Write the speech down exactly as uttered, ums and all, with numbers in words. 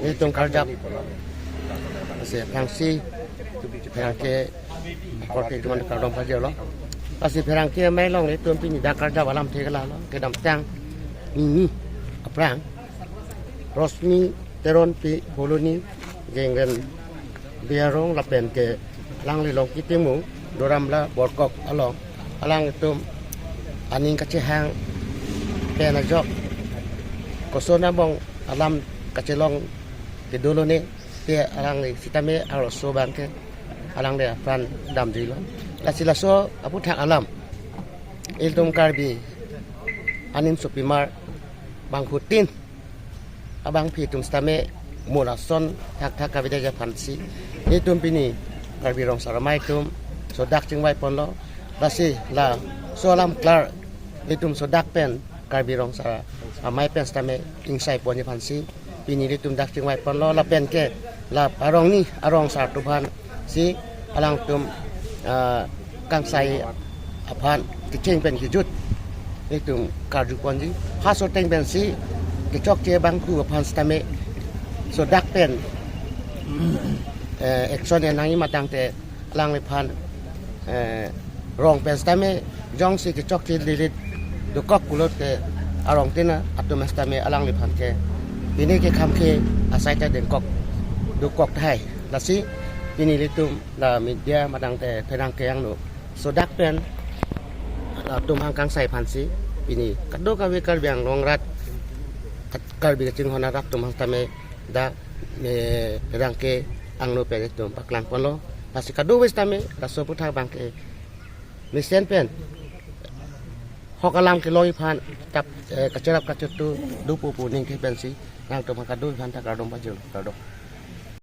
Nelitum karjap, lasi aphrangsi pherangke akorte atum aphan kardom pajirlo. Lasi pherangke amei along nelitum pini dak karjap alamthe ke lalo, kedamtang nini aphrang Rosmi Teronpi Holoni, Jengren Biarong lapen ke alangli Longki Timung, Doramla Borkok along, alangtum aning kachehang pen ajok koson abang alam kachelong kedo lone, te alangli sitame arloso abangke alangli apran damjuilo. Lasi laso aputhak alam ilitum Karbi animsopimar bangphutin abangpi atum sitame mo lason thakthak kavedet aphansi nelitum pini Karbi Rong Sar Amei atum sodak chingvai ponlo. Lasi laso alam klar nelitum sodak pen Karbi Rong Sar Amei pen sitame ingsai ponji aphansi pini nelitum dak chingvai ponlo, lapen ke la arongni arong sar atum aphansi alangtum, ah, kangsai aphan kecheng pen kejut nelitum karju ponji. Ha soteng pensi kechokche abangku aphan sitame sodak pen, eh, action en nangji matangte alangliphan, eh, rong pen sitame jongsi kechokche lelit dokok pulote arong tina atum sitame alangliphan ke pini ke kham ke asai ta dengkok dokok tahai. Lasi pini nelitum la media matangte pherangke angno sodak pen latum aphan kangsai aphansi pini kadokave Karbi Anglong arat, Karbi kachinghon arat atum aphan sitame dak, eh, pherangke angno pen nelitum paklang ponlo. Lasi kadokave sitame laso aputhak abangke mesen pen hok alam kelongji aphan tap, eh, kacherap kachetu dopo pu ningke pensi nangtum aphan kadokave aphan ta kardom pajirlo, kardom.